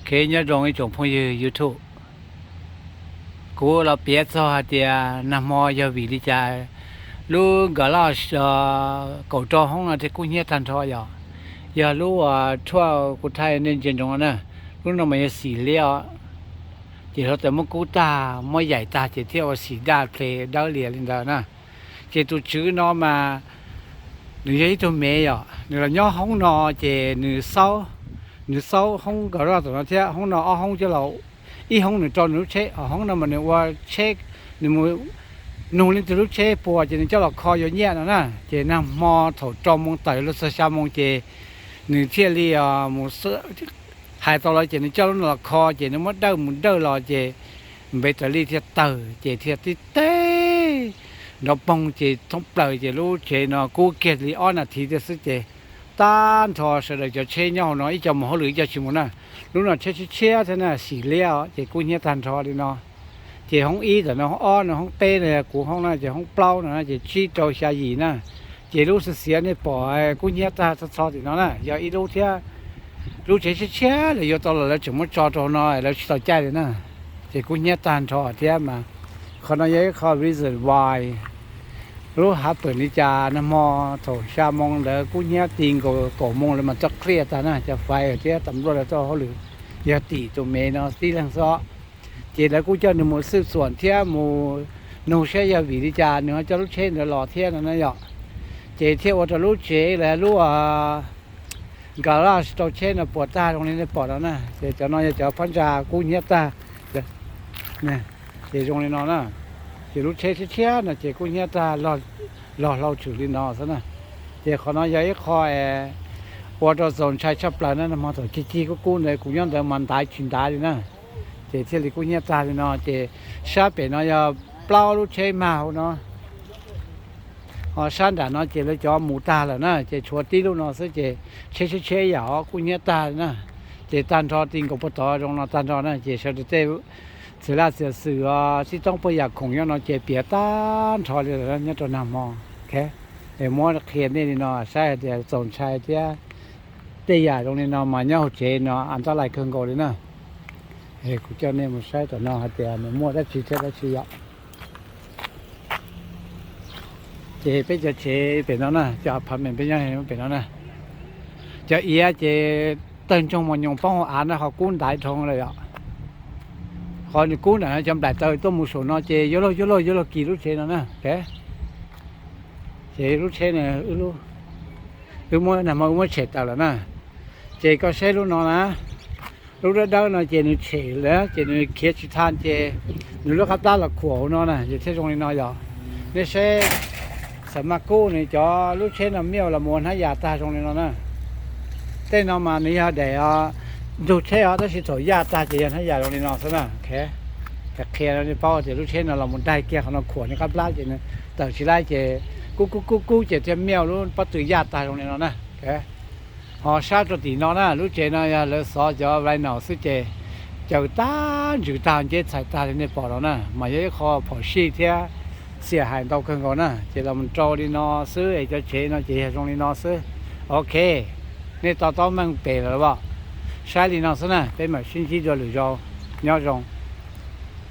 Ok, nyob zoo ib tsoom phooj ywg YouTube. Kuv los piav txog hais tias nag hmo yog vim li cas lub garage kaum rau hoob no thiaj kub hnyiab tag nrho yom. Yog lub uas thuaj kuv thaij nej ntsia ntsoov no na, lub no mas yog xim liab os. Ces hluav taws muab kub tag muab yaim tag ces thiaj ua xim daj ple dawb lias li ntawd na. Ces tus tswv no mas nws yog ib tug me yom, nws los nyob hoob no ces nws xaub, nws xaub hoob garage tom no thiab, hoob no ob hoob coj los, ib hoob nws rau nws lub tsheb, hoob no mas nws ua tsheb, nws mus nug leej twg lub tsheb puas ces nws coj los kho yuav nyiaj no na. Ces nag hmo thaum rau moos tawm los txog xya moos ces nws thiaj li mus hais tau lawv ces nws coj lub no los kho ces nws muab dawj mus dawj los ces npev raws li thiaj tawg ces thiaj tib teg nrov poog ces thoob plaws ces lub tsev no kub kiag li ob nas this tiag xwb ces tag nrho sawv daws cov tsheb nyob hauv no ib co mus hauj lwm ib co tsis mus na. Lub no tsheb tshiab tshiab thiab na, xim liab os ces kub hnyiab tag nrho li no. Ces hoob ib tom no, hoob ob no, hoob peb no yog kuv hoob na, ces hoob plaub no ces tsib rau xya yim na. Ces lub xiav xiav nej pom kub hnyiab tag txho txho tim no na yog ib lub thiab. Lub tsev tshiab tshiab lawv yuav tau los lawv tseem muab tso rau no lawv tsis tau caij li na. Ces kub hnyiab tag nrho thiab mas qhov no yog ib qho reason why lub hav pwm li cas nag hmo thaum xya moo ntawd kub hnyiab ti nkaus kaum moo lawv mas tuaj clear tag na, cov fire thiab tas npluaj lawv tuaj hauj lwm, yog tim tus me no tib leeg xwb. Ces lawv kuj coj nws mus xwj xuam thiab mus nug saib yog vim li cas nws ho coj lub tsheb ntawd los thiab no na yom. Ces thiaj ua rau lub tsev los lub garage rau tsheb no puas tag zoo li nej pom no na. Ces cov no yog cov phab ntsa kub hnyiab tag. Ces zoo li no na, ces lub tsheb tshiab tshiab no ces kub hnyiab tag log hlau tshwm li no xwb na. Ces qhov no yog ib qho ua rau txaus ntshai tshaj plaws na, nag hmo thaum cig cig kub kub ntawd kuv nyob ntawd mas ntav tsis ntav li na. Ces thiaj li kub hnyiab tag li no ces sab pem no yog plaub lub tsheb mag hauv no. Ho sab nram no ces lawv cov mus tag lawm na, ces tshuav tib lub no xwb ces tsheb tsheb tsheb yam os kub hnyiab tag li na. Ces tag nrho ti nkaus puag tod zoo no tag nrho na, ces sawv daws tej txiv laj txiv xwm os sib toob puag yam khoom nyob no ces piav tag nrho li lawm nyob rau nag hmo. Es muab qhia nej li no saib hais tias txaus ntshai thiab tej yam zoo li no mas nyob hauv tsev no antab lais kawg nkaus li na. Kuv coj nej mus saib tom no hais tias nws muaj dab tsi thiab dab tsi yom. Ces peb cov tsev pem no na, cov apartment peb nyob pem no na, cov iav ces tawg ntsoog mos nyoos poob hauv av na, ho kub ntaiv dhau lawm yom. Qhov nws kub ntawm no cov nplaim taws tuaj mus saum no ces yuav luag yuav luag yuav luag kis lub tsev no na. Ces lub tsheb no wb muab, nag hmo wb muab tshem tawm lawm na. Ces koj saib lub no na, lub dawb dawb no ces nws tshem lawm ces nws khiav tsis tau ces nws lub qab plab los khuam hauv no na, ces thiaj zoo li no yom. Nej saib, xam maj kub nws cov lub tsheb no miaj los mus ua hnab yas tag zoo li no na. Tej no mas nws yog daim ntug tsheb os, tab sis thaum yaj tag ces yog hnab yas zoo li no xwb na. Qhia nej paub tias lub tsheb no los mus daig kiag qhov no khuam nws qab plab ces nws tawm tsis laib ces kub kub kub kub ces thiaj miaj lub pob tw yaj tag zoo li no na. Ho sab rau tim no na, lub tsev no yog lawv xov cov vinyl xwb ces caws tag ntsws tag nceb txhais tag li nej pom no na, mas yog ib qho phom sij thiab xiam hais ntau kawg nkaus na. Ces los mus rau li no xwb es cov tsev no ces yog zoo li no xwb. Ok, nej to taub meej pem lawm los? Saib li no xwb na, peb mam sib ntsib dua lwm zaus. Nyob zoo.